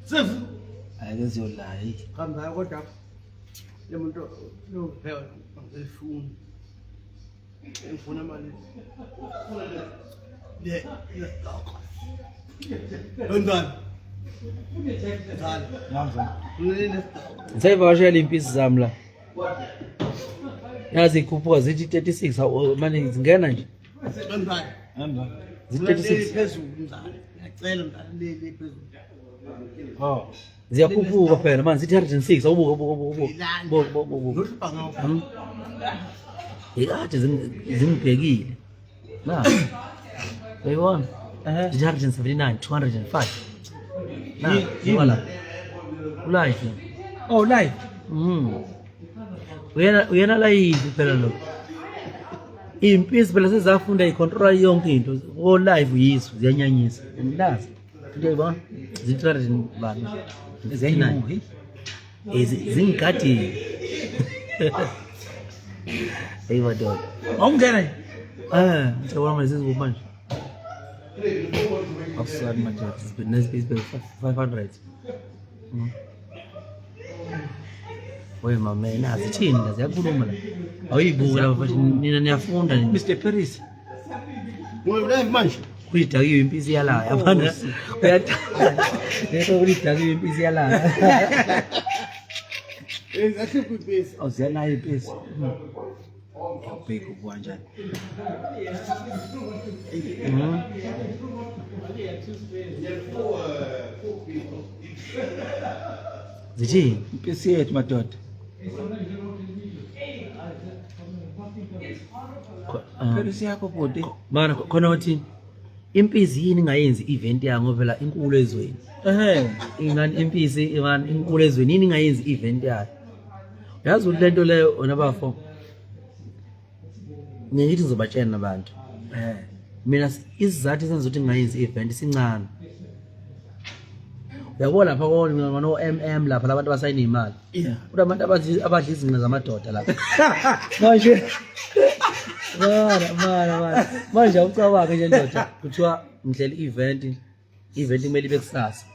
Sevu. Hayi leziyolaya. Hamba kodwa le muntu lo phela angifuni. Ngifuna mali. Le le. London. Ngisayivakashela impisi zami la. Yazi ikhuphuka zithi 36 awu, manje zingena nje. Zithi 36. Phezulu mzala. Ngiyacela mzala le le phezulu. Oh. Ziyakhuphuka phela manje zithi 106 awubuka buka buka buka buka buka. Nohlupha Yikade zingibhekile. Na. Uyibona? Zithi 179 205. Na, yibona. Ulive. Oh live. Uyena uyena live phela lo. Impisi phela sezafunda icontrol yonke into. Ko live yiso ziyanyanyisa. Ngilazi. Uyayibona? Zithi 200 bani? Ziyayinuka. Eh, zingigadile. Hey madoda. Awungena nje. Eh, ngicabanga manje sizikuphi manje? Awusani madoda. Nespace 500. Wey mama, nazi thini la ziyakhuluma la. Awuyibuki la mfowethu, nina niyafunda nina. Mr Paris. Live manje. Kuyidakiwe impisi yalaya yabona. Uyathanda. Yebo kuyidakiwe impisi yalaya. Exactly impisi. Awuziyalaya impisi. Ngiyabheka ukuba kanjani. Zithini? Impisi yethu madoda. Paris yakho bhuti. Mana khona uthi impisi yini ingayenzi event yayo ngoba phela inkulu ezweni. Ehhe. Ingani impisi ingani inkulu ezweni yini ingayenzi event yayo. Yazi ukuthi lento leyo wena bafo. Ngithi ngizobatshela abantu. Eh. Mina isizathu esenza ukuthi ngingayenzi event sincane. Uyabona lapha ko no MM lapha labantu abasayina imali. Yeah. Kunabantu abadla izinqa zamadoda lapha. Manje mana mana mana. Manje awucabange nje ndoda kuthiwa ngihlela event event kumele ibe kusasa.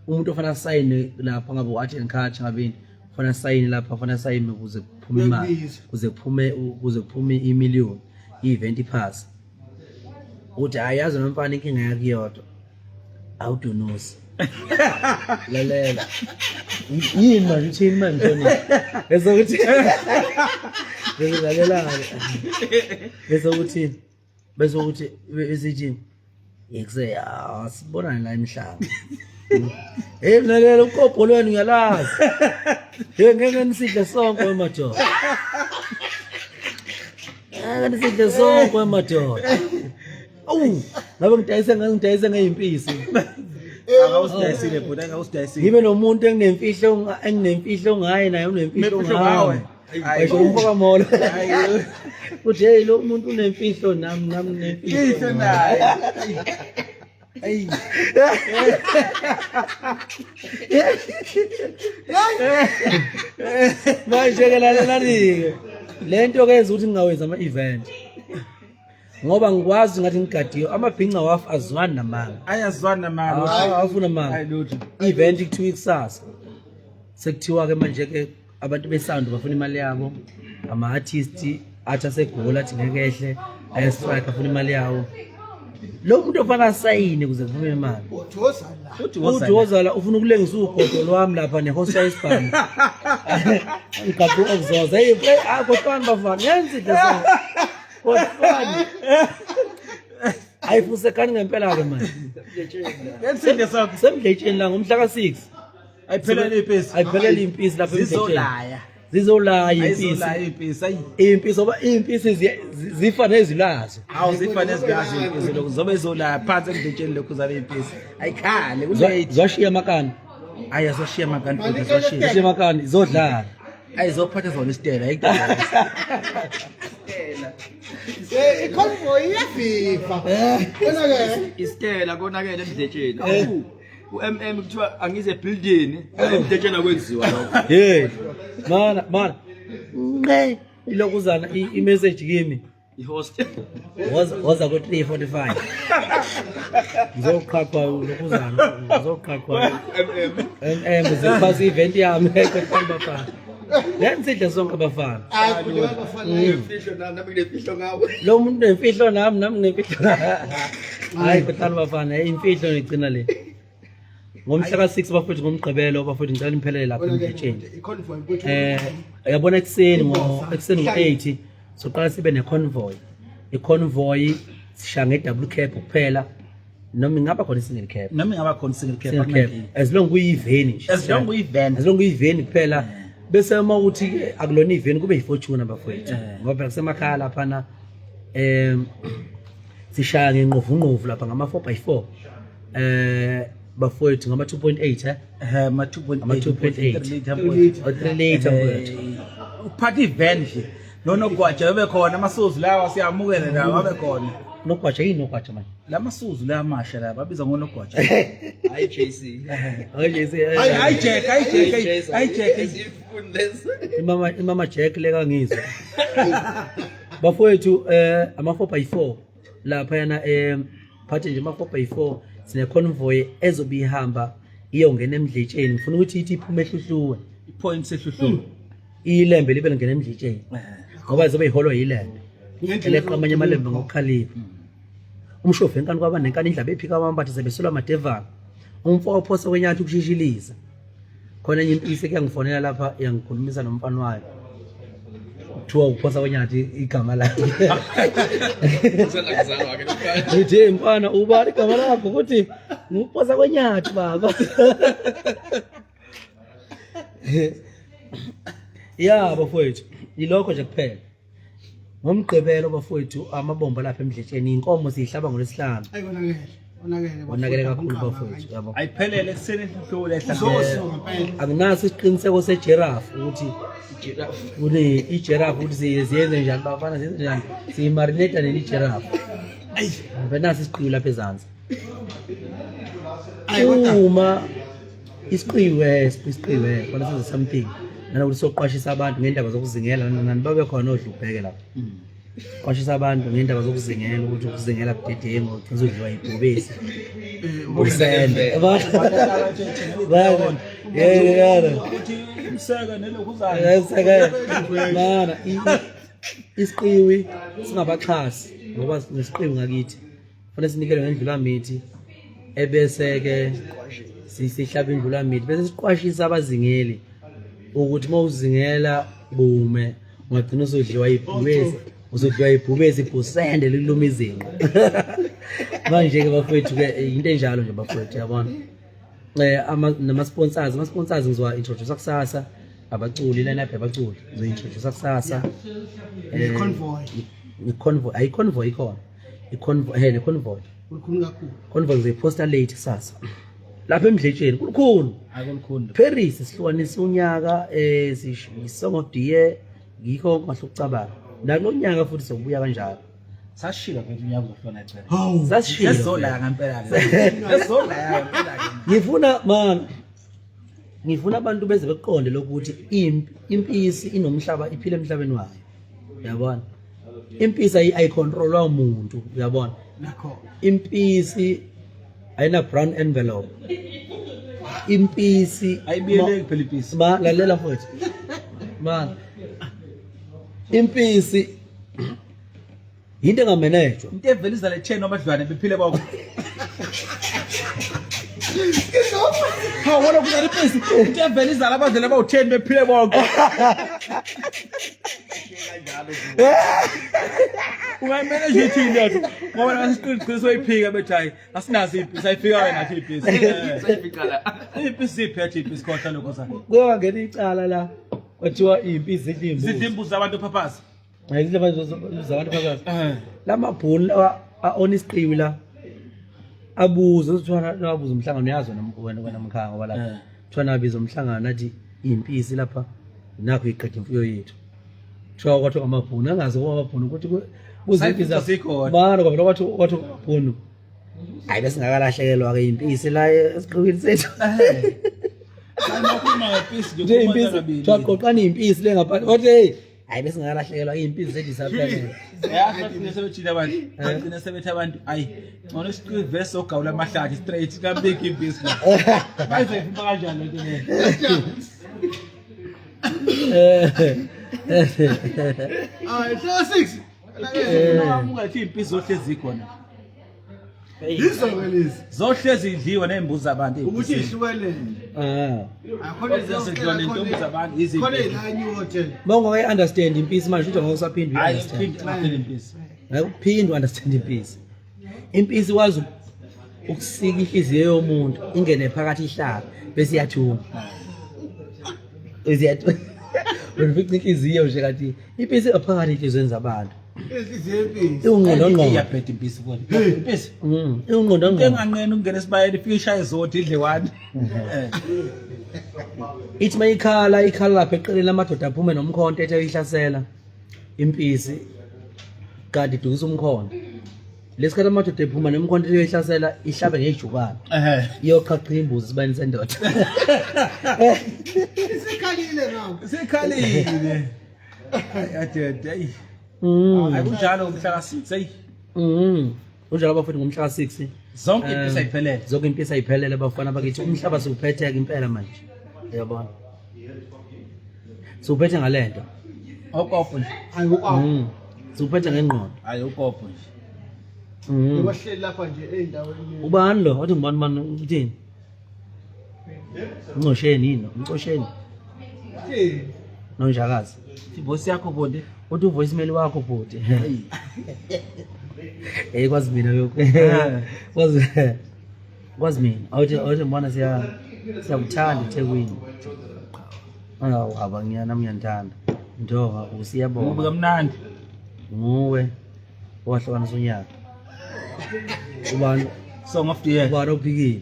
Umuntu ofana asayine lapha ngabe u-art and culture ngabe yini ufana asayine lapha ufana asayine ukuze kuphume imali Uyakubiza. kuze kuphume imillion i-event iphase. Uthi hayi yazi nomfana inkinga yakhe iyodwa. Awudunusi. Lalela. Yini manje uthini manje Tony? Bese ukuthi Bese lalela. Bese ukuthi bese ukuthi bese Yekuse asibonane la emhlaba. Hey mlalela ukobho lwenu ngiyalazi. Hey ngeke nisidle sonke wemadoda. Ngeke nisidle sonke wemadoda. Awu, ngabe ngidayise ngaze ngidayise ngeyimpisi. Akawusidayisile bhuti, akawusidayisile. Ngibe nomuntu enginemfihlo ngaye naye unemfihlo Unemfihlo ngawe. ngawe. Ayisho umfoka molo. Uthi hey lo muntu unemfihlo nami nemfihlo. Ifihlo naye. Ayi. Manje ke lalelani-ke. Le nto ke yenza ukuthi ngingawenzi ama-event. Ngoba ngikwazi ngathi ngigadiwe amabhinca wafu azwani namanga. Ayazwana namanga. Awafuna amanga. Hayi lutho. Event kuthiwa ikusasa. Sekuthiwa ke manje ke abantu besound bafuna imali yabo. Ama-artist athi asegoli athi ngeke ehle aye-strike afuna imali yawo. Lo muntu ofana asayine kuze kuphume imali. Uthoza la. Uthi Uthi wozala ufuna ukulengisa ugodo lwami lapha nehosta yesibhamu. Ngigaqu okuzoza. Hey, hey, ah kodwani bafana, yenza into so. Kodwani. Ayifusekani ngempela ke manje. Yensinde sakho. Semdletsheni la ngomhla ka6. Ayiphelele impisi. Ayiphelele impisi lapha emdletsheni. Zizolaya. Zizolaya impisi. Ayizolaya impisi. Ayi. Impisi ngoba impisi zifa nezilazo. Awu zifa nezigazi impisi lokhu zobe izolaya phansi emdletsheni lokhu zabe impisi. Ayikhale kulate. Zoshiya amakani. Ayi azoshiya amakani futhi azoshiya. Zoshiya amakani zodlala. Ayizophatha zona isitela ayikudala. Eh iconvoy iyaviva. Konakele. Isitela konakele emdletsheni. Awu. U-MM kuthiwa angize building emdletsheni akwenziwa lokho. Hey. Mana mana. Nqe ilokuzana i-message kimi. I-host. Woza ku 3:45. Ngizoqhaqhwa lokhuzana, ngizoqhaqhwa. MM. MM uzophasa event yami ekhona bafana. Then sidle sonke bafana. Hayi kuleyo bafana. Imfihlo nami nami nginemfihlo ngawe. Lo muntu nemfihlo nami nami nginemfihlo. Hayi kuhlala bafana, imfihlo ngigcina le. Ngomhla ka-6 bafowethu ngomgqibelo bafowethu ngicela niphelele lapha emdletsheni. I-convoy kwethu. Uyabona ekuseni ngo ekuseni ngo-8 soqala sibe ne-convoy. I-convoy sishaya nge-double cab kuphela noma ingaba khona i-single cab. Noma ingaba khona single cap. Single cab as long kuyiveni nje. As long kuyi-van. As long kuyiveni kuphela. Bese uma uthi ke akulona iveni kube yi-Fortuner bafowethu. Ngoba phela kusemakhaya laphana sishaya ngenqovunqovu lapha ngama 4x4. Bafowethu ngama 2.8 Ma 2.8. Ama 2.8. 3 liter mfowethu. O 3 liter mfowethu. Uphatha i-van nje. Nonogwaja bebe khona amasuzu lawa siyamukela lawa abe khona. Nogwaja yini nogwaja manje? La masuzu la amasha la babiza ngonogwaja. Hayi JC. Hayi JC. Hayi Jack, hayi Jack, hayi Jack. Isifuni lesi. Imama Jack leka ngizwa. Bafowethu ama 4x4 lapha yana phathe nje ama 4x4 sine convoy ezobe ihamba iyongena emdletsheni. Ngifuna ukuthi ithi iphume eHluhluwe. I-point sehluhluwe. Ilembe libe lingena emdletsheni. Ngoba izobe iholwa yilembe. Eleqa amanye amalembe ngokukhalipha. Umshovu enkani kwaba nenkani indlaba ephika amambatha sebesolwa amadevana. Umfo ophosa kwenyathi ukushishiliza. Khona enye impisi kuyangifonela lapha yangikhulumisa nomfana wayo. Kuthiwa uphosa kwenyathi igama lakhe. Usela wakhe nomfana. Ngithi hey mfana ubani igama lakho ukuthi nguphosa kwenyathi baba. Ya bafowethu yilokho nje kuphela. Ngomgqibelo bafowethu amabombo lapha emdletsheni inkomo siyihlaba ngolwesihlanu. Ayi konakele. Konakele. Konakele kakhulu bafowethu yabo. Ayiphelele ekuseni ehluhluwe lehla. Uzosuka ngempela. Akunaso isiqiniseko sejirafu ukuthi kune ijirafu ukuthi siyenze njani bafana siyenze njani siyimarinate neli jirafu. Ngoba nasi isiqiwi lapha ezansi. Ayi kodwa Uma isiqiwe isiqiwe khona senze something nanokuthi soqwashisa abantu ngendaba zokuzingela nani babe khona odlubheke lapha. Qwashisa abantu ngendaba zokuzingela ukuthi ukuzingela budedengu ugcina uzodliwa ibhubesi. Usende. Yebo. Ukuthi umseke nelokhuzana. Yeseke. Mana isiqiwi singabaxhasi ngoba nesiqiwi ngakithi. Fanele sinikele ngendlulamithi ebese ke sihlaba indlulamithi bese siqwashisa abazingeli ukuthi mawuzingela bume ungagcina usudliwa ibhubesi uzodliwa ibhubesi ibhusende likuluma izinqe. Manje ke bafowethu ke into enjalo nje bafowethu yabona. Nama sponsors, ama sponsors ngizowa introduce kusasa abaculi line up yabaculi ngizo introduce kusasa. Convoy. I-convoy, ayi convoy ikhona. I-convoy, he ne convoy. Kukhulu kakhulu. Convoy ngizoyiposta late kusasa. Lapha emdletsheni kukhulu. Akulikhulu. Paris sihlukanisa unyaka Song of the Year ngikho ngahle ukucabanga. Nakulonyaka futhi sokubuya kanjalo. Sashila mfethu unyaka uzohlona phela. Hawu. Sasishilo. Sesizolaya ngempela ke. Sesizolaya ngempela ke. Ngifuna man ngifuna abantu beze beqonde lokuthi impisi inomhlaba iphila emhlabeni wayo. Uyabona? Impisi ayicontrolwa umuntu, uyabona? Nakho. Impisi ayina brown envelope. Impisi Ayibiyeleki phela impisi. Ma lalela mfowethu. Man. Impisi into engamenejwa. Into evela izale chain abadlwane bephile bonke. Hawu wona kuzala impisi. Into evela izale abadlwane abawu10 bephile bonke. Ungayimanage ithini lento? Ngoba nasiqiniqiniso soyiphika bethi hayi asinazo impisi ayifika wena nathi impisi. Seyifica la. Impisi iphethe impisi khohlwa lokho sa. Kuyoba icala la kwathiwa impisi zidla imbuzi. Zidla imbuzi zabantu phaphaza. Hayi zidla zabantu phakathi. Lamabhunu lawa a-ona isiqiwi la abuze kuthiwa nabuza umhlangano uyazi wena wena mkhaya ngoba lapha kuthiwa nabiza umhlangano athi impisi lapha nakho iqeda imfuyo yethu. Kuthiwa kwathiwa amabhunu angazi kuba amabhunu ukuthi Sayifica sikhona. Mara kwavela kwathiwa amabhunu. Hayi besingakalahlekelwa ke impisi la esiqiwini sethu. Makhuluma ngempisi Nje impisi kuthiwa qoqani impisi le ngaphandle. Wathi hey Hayi, besingakalahlekelwa iy'mpisi zethu zisaphelele. Yazi bagcine sebethile abantu. Bagcine sebethi abantu ayi ngcono siqive sogawula amahlathi straight kabiki impisi. Bayizoyifuna kanjani lento leyo? Hayi, hla 6. Ungathi impisi zohlezi khona. Yizo ke lezi. Zohlezi idliwa nezimbuzi zabantu. Ukuthi ihlukelene. Ah. Akhona Zidliwa nentombi zabantu izinto. Khona la new hotel. Uma ungakayi-understand impisi manje uthi ngeke usaphinde Hayi uyi-understand. iphinde ngaphela impisi. Ngeke uphinde u-understand impisi. Impisi wazi ukusika inhliziyo yomuntu ingene phakathi ihlabe bese iyathuma. Bese iyathuma. Wena ufica inhliziyo nje kanti impisi aphakathi enhliziyweni zabantu. Inhliziyo yempisi. Iwungqondongqondo. Iyabheda impisi kona. Impisi. Iwungqondongqondo. Enganqeni ukungena esibayeni ifike ishaye zodwa idle one. Ithi mayikhala ikhala lapha eqeleni amadoda aphume nomkhonto ethe uyihlasela impisi kanti idukisa umkhonto. Lesikhathi amadoda ephuma nomkhonto ethe uyihlasela ihlabe ngejubane. Ehhe. Iyoqhaqha imbuzi sibayeni sendoda. Isikhalile ngapha. Sikhalile. Ayadede ayi. Hayi kunjalo ngomhla ka-6 ayi. Unjalo bafowethu ngomhla ka-6. Zonke impisi ayiphelele. Zonke impisi ayiphelele bafana bakithi. Umhlaba siwuphetheke impela manje. Uyabona. Siwuphethe ngalento. Okopo nje. Hayi ukwabo. Siwuphethe ngengqondo. Hayi ukopo nje. Bahleli lapha nje ey'ndaweni. Ubani lo? Wathi ngubani mani uthini? Uncosheni yini? Umcosheni. Thini? Nonjakazi. Ivoice yakho bonde. Uthi uvoicemail wakho bhuti. Eh kwazi mina lokho. Kwazi kwazi mina. Awuthi mbona siya siyakuthanda eThekwini. Awu haba ngiyana ngiyanthanda. Ndoka Kubi usiyabonga. kamnandi. Nguwe owahlukanisa unyaka. Ubani Song of the year. ubani ophikile?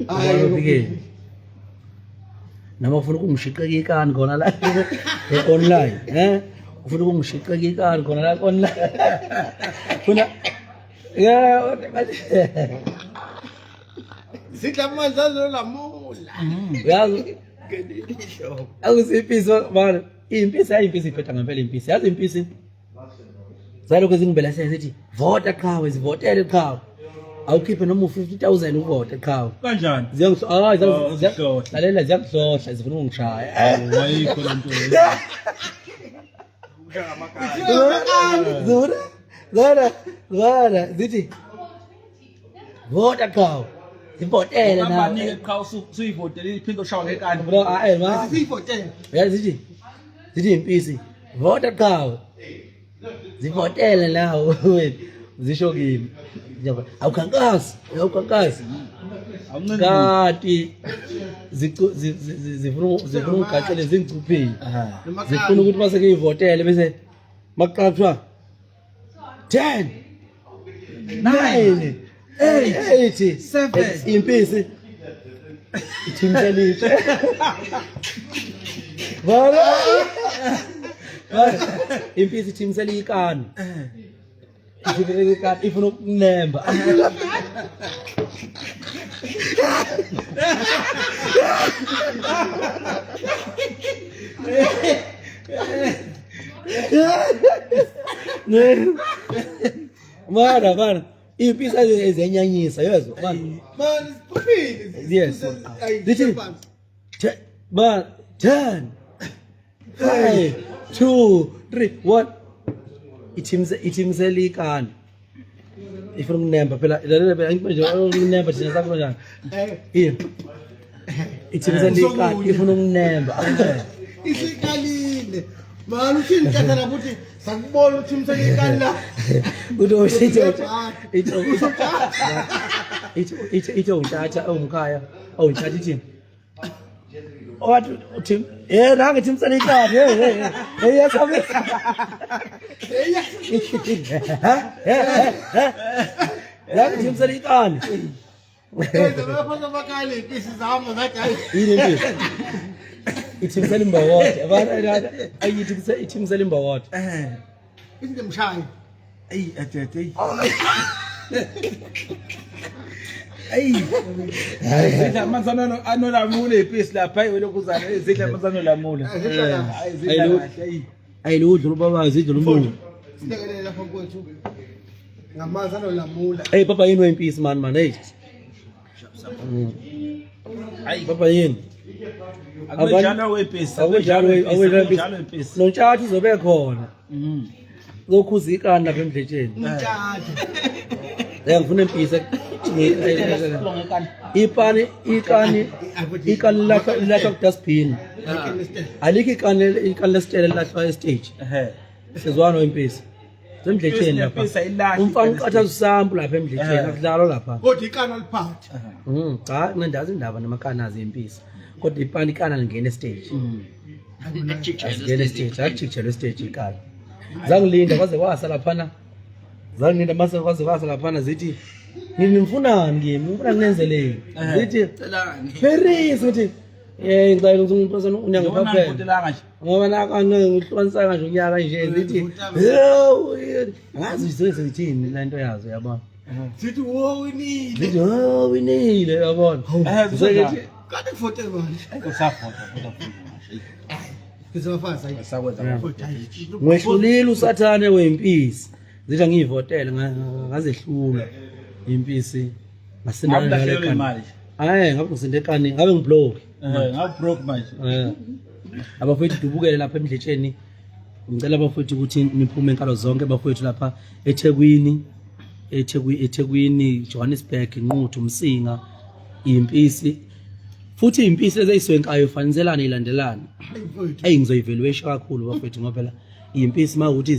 Ubani ophikile? Noma ufuna ukungishiqeka ikani khona la online, eh? Ufuna ukungishiqeka ikani khona la online. Funa Yeah, Sidla amanzi azolamula. uyazi akusimpisi manje impisi hayi impisi iphetha ngempela impisi yazi impisi zalokho ezingibelesele zithi vota qhawe zivotele qhawe awukhiphe noma u-50,000 uvote qhawe Kanjani? Hayi, Oh, zihlohla. lalela ziyakuhlohla zifuna ukungishaya Ayikho lento. Zona zona zona zithi vota qhawe zivotele nawe Abanike qha usuyivotele iphinde ushawa ngekani. Bro, ah, ma Siyivotele. yazi zithi zithi impisi vota qhawe zivotele nawe wena zisho kimi awukhankasi awukhankasi Awuncengi. kanti zifuna ukugaqele zingicuphile Aha. zifuna ukuthi mase ngiyivotele bese makuqala kuthiwa 10 9 8 7. impisi ithimseliphe Bana impisi ithimsela ikani ithimsela ikani ifuna ukunemba Mana mana impisi ezenyanyisa yezwa mana Man, siphumile. Yes. Ayi, Lithi- Ba 10 5 2 3 1 ithimsela ikani ifuna ukunemba phela lalela phela nje ukunemba thina sakho kanjani Eh, iya ithimsela ikani ifuna ukunemba isikalile. Man, uthini kahle lapho uthi sakubona uthi msenikani la. uthi ithi ithi ithi ithi untatha owumkhaya owuntatha ithini wathi uthi eh nange thimsela ikani hey hey hey yasabisa nange thimsela ikani Bafana bakale impisi zami zathi hayi. yini impisi ithimsela imbokode abantu ayithi ithimsela imbokode Eh. Ithi ngimshaye. Ayi adede ayi. Ayi. Zidla amanzi anolamula ipisi lapha ayi welokhuzana zidla amanzi anolamula. Hayi zidla kahle ayi. Ayiludla ubaba zidla umbungu. Silekelele lapha mfowethu. Ngamanzi anolamula. Hey papa yini wempisi man man hey. Ayi. Papa yini? Akunjalo wempisi. Akunjalo akunjalo wempisi. Nontshathu uzobe khona. Zokhuza ikani lapha emdletsheni. Umtshato. Eh ngifuna impisi. Ipani ikani ikani lahlwa lilahlwa ku dustbin. Alikho ikani ikani lesitele lilahlwa e-stage. Ehhe. Sizwana wempisi. Semdletsheni lapha. Impisi ayilahli Umfana ikani uqatha usample lapha emdletsheni Eh. akudlalwa lapha. Kodwa ikana liphathe. Cha ngindazi indaba namakanazi empisi. Kodwa ipani ikana lingena e-stage. Asingena e-stage, akujikijelwe e-stage ikana. Zangilinda kwaze kwasa laphana. Zangilinda mase kwaze kwasa laphana zithi nginifunani kimi? Ngifuna nginenzeleni. Zithi Celani. Paris ngithi eh ngicela ukuthi umuntu unyangiphaphela. Ngivotelanga nje. Ngoba nakho ngihlukanisa kanje unyaka nje zithi "Yewu, ngazi nje zithini lento yazo yabona. Sithi wo winile. Zithi oh winile yabona. Eh, Zithi Kade kuvote manje. Usavota vota futhi. Ngizobafazi ayi. Sakwenza. Ngwehlulile usathane wempisi. Zithi angiyivotele ngazehlula impisi. Ngasinda Ngabe ulahlekelwe imali. Hayi ngabe ngisinde kani ngabe ngiblock. Eh, ngabe broke manje. Eh. Abafowethu dubukele lapha emdletsheni. Ngicela abafowethu ukuthi niphume inkalo zonke abafowethu lapha eThekwini, eThekwini, eThekwini, Johannesburg, Nquthu, Msinga, impisi. Futhi impisi ezeyiswenkayo faniselana ilandelana. Eyi ngizoyivaluation kakhulu bafowethu ngoba phela impisi mawukuthi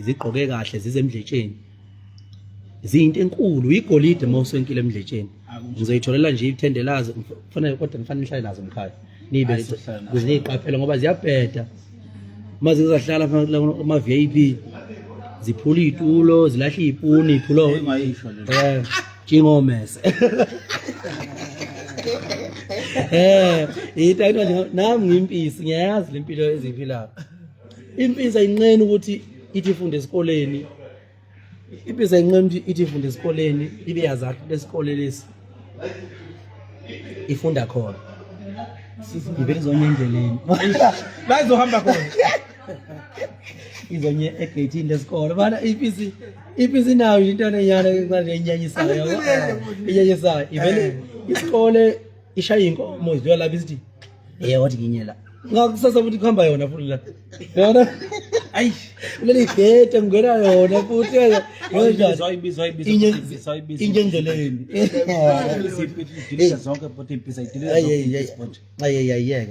zigqoke kahle zizemdletsheni. Ziyinto enkulu igolide mawuswenkile emdletsheni. Ngizoyitholela nje ithende lazo kufanele kodwa nifanele nihlale nazo mkhaya. Nibe Hayi, sizohlala nazo. ukuze niyiqaphele ngoba ziyabheda. Uma zizahlala kuma VIP ziphula iy'tulo zilahla iy'puni iy'phulo Engayisho le. eh njengomese. Eh into ayinto nje nami ngimpisi ngiyayazi lempilo eziphilayo. Impisi ayinqeni ukuthi ithi ifunde esikoleni. Impisi ayinqeni ukuthi ithi ifunde esikoleni ibe yazathi lesikole lesi ifunda khona. Ivele izonye endleleni. La izohamba khona. Izonye egeyithini lesikole. Bana impisi impisi nayo nje into enyana encane enyanyisayo. Inyanyisayo. Ivele isikole ishaya inkomo idlula lapha isithi eh wathi nginye la. Ngakusasa futhi kuhamba yona futhi la. Yona Ayi. kuleli gate ngena yona futhi Wayibiza wayibiza wayibiza. Wayibiza. inye endleleni. Idiliza zonke but impisi ayidiliza Ayi zonke ayi impisi but. ayi ayi ayi.